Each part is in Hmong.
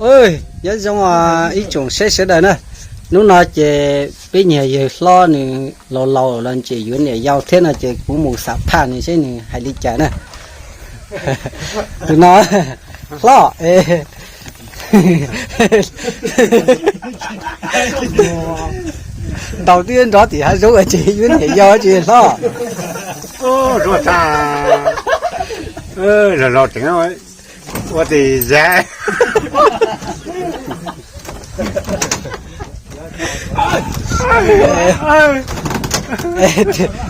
Nyob zoo ib tsoom saib sawv daws na, hnub no ces peb niag yawg hlob nws laus laus los ces yuav niam yau thiab no ces kuv mus xam phaj nws seb nws hais li cas na. Tus no, hlob, ntaus twb nrov tim hav zoov ces yuav niam yau tsis hlob. Ua tes ya,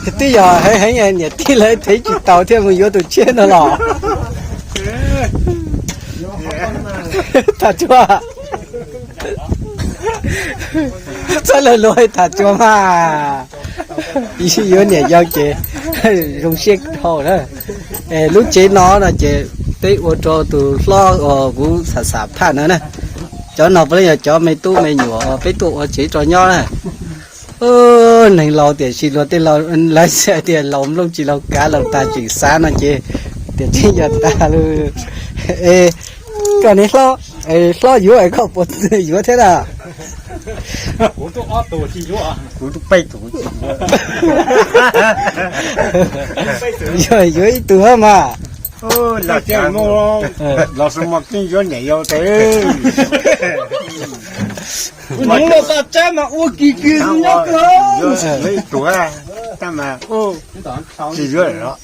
twb yog heev heev niam tij lawv thev tsis tau thiaj mus yuav tus tshiab no los. Tham tsuag, txhob luag luag tham tsuag mas. Yuav niam yau ces zoo siab dhau na. Lub tsev no no ces peb ua rau tus hlob uas kuv xam xam phaj no na. Cov no puav leej yog cov me tub me nyuam uas peb tuaj ua tsev rau nyob na. Neeg laus tiam sis luag tej laus lawv xav tias laus nplooj tsis laus kav laus tas tseem xav no ces tiam sis yog tas lawm. Es koj niam hlob, hlob yuav es koj puas yuav thiab na? Yog yuav ib tug mas. Los xwb mas keej yuav niam yau tes. Tus tsis yuav lawm.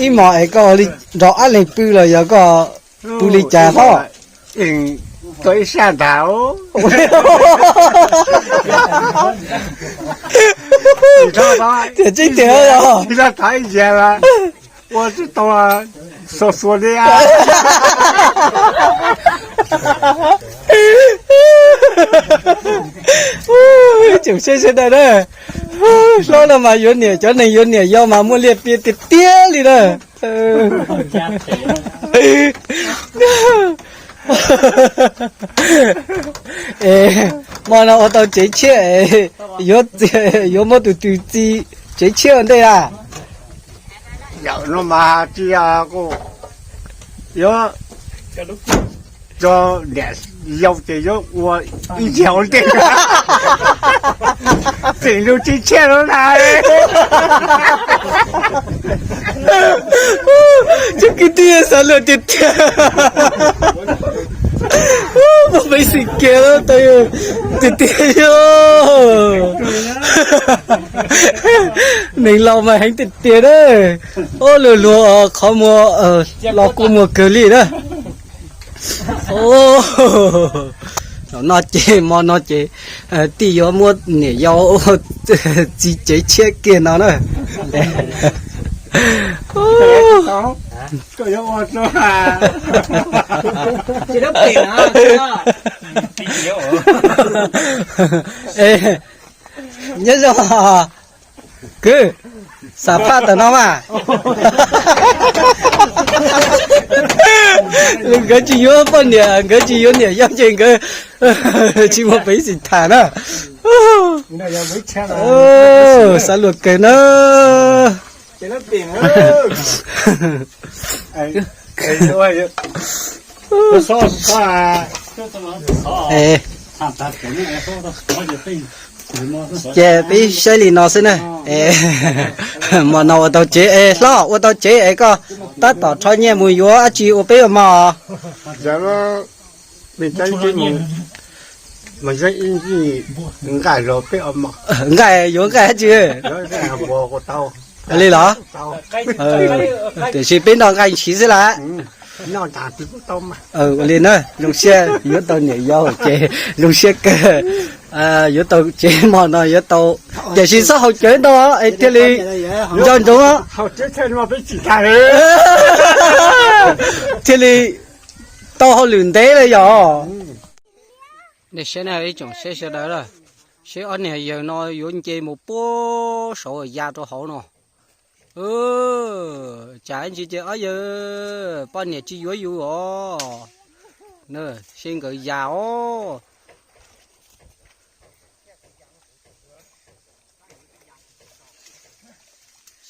Ib mos es koj nrog ab leeg pw los yog koj pw li cas hlob? Tau ib sab ntag. Tiam tseeb tiag os. Ua tsis tau, xuas xuas li. Tsoom saib sawv daws na, hlob no mas yuav niam, cov neeg yuav niam yau mas muaj liaj pias tiag tiag li na. Es hmo no ua tau tsev tshiab, yuav, yuav muab tus twg txi tsev tshiab ua ntej a? Yam no mas tsis yog, yuav tso niam yau ces yuav ua ib yam ua ntej. Tseem lub tsev tshiab lub na. Cov kwv tij xav luag tiag tiag. Muaj peev xwm kiag tiag tiag. Neeg laus mas heev tiag tiag na. Ob, luag luag qhov muag los kua muag kawg li na. Zaum no ces hmo no ces tij yuav muab niam yau txi tsev tshiab kiag no na. Nyob zoo kwv, xam phaj tawm no mas. Nkawd tsis yuav poj niam, nkawd tsis yuav niam yau ces nkawd tsis muaj peev xwm tham na. Xav luag kawg na. Ces peb saib li no xwb na. Hmo no ua tau tsev es hlob, ua tau tsev es koj tab tom rho nyiaj mus yuav dab tsi ua peb ua mov? Nqaij yuav nqaij dab tsi li los? Tiam sis peb noj nqaij ntshiv xwb las. Ua li na, zoo siab yuav tau niam yau ces zoo siab kawg. Yuav tau tsev hmo no yuav tau, tiam sis txhob haus cawv ntau es thiaj li nco ntsoov, thiaj li tau hauj lwm ntev li yog. Nej saib na ib tsoom saib sawv daws, seb ob niag yawg no yuav nce mus puag saud ya rau hauv no. Tsam ntsis ces ob yawg poj niam tsis yuav yus os. Seb nkawd ya os.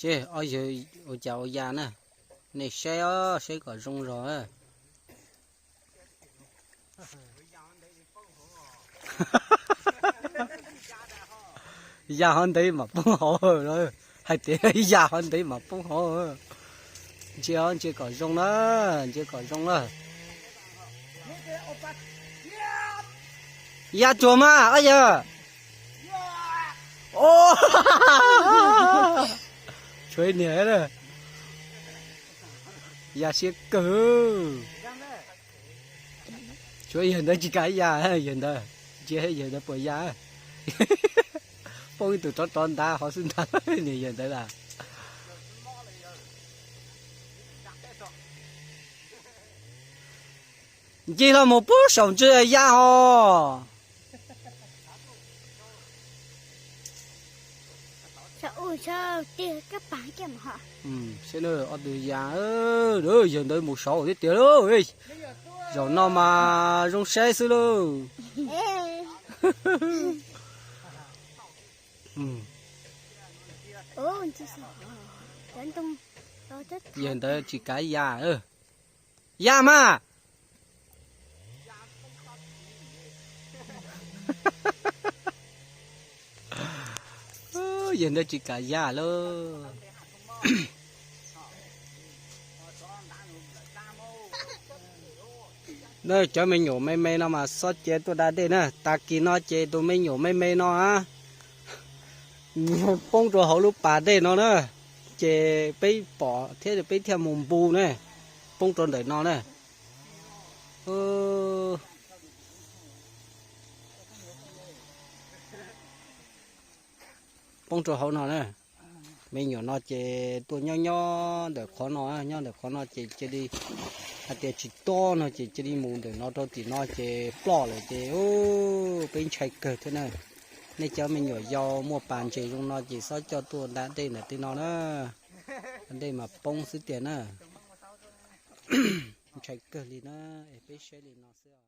Ces ob yawg ua cas ua ya na, nej saib os, saib kom zoo zog. Ya hov ntev mam poob hauv, hais tias ya hov ntev mam poob hauv. Ntsia, ntsia kom zoo na, ntsia kom zoo na. Ya tsuag mas ob yawg. Tshuav niag, ya siab kawg. Tshuav yawg ntawd tsis kam ya, yawg ntawd, ntsia yawg ntawd puas ya. Poob ib tug rov rov ntav hov xwb ntag, niag yawg ntawd las. Ncig los mus pub saum ntsw ya hos. Saib ob tug ya, yawg ntawd mus saud thiab tiag lauj. Zaum no mas zoo saib xwb lauj. Yawg ntawd tsis kav ya. Ya mas. Yawg ntawd tsis kam ya lauj. Cov me nyuam me me no mas xob cia tuaj da dej na, tag kis no ces tus me nyuam me me no poob rau hauv lub pas dej no na, ces peb pom thiab peb thiaj mus npu na, poob rau ntawm no na. Poob rau hauv no na. Me nyuam no ces tuaj nyob nyob ntawm qhov no, nyob ntawm qhov no ces cia li hais tias tsis tob no ces cia li mus ntawm no rau tim no ces ploj lawm ces peb ntshai kawg thiab na. Nej cov me nyuam yaus muaj pas ntses zoo no ces xob coj tuaj da dej ntawm tej no na, dej mas poob xwb tiag na. Ntshai kawg li na, es peb saib li no xwb.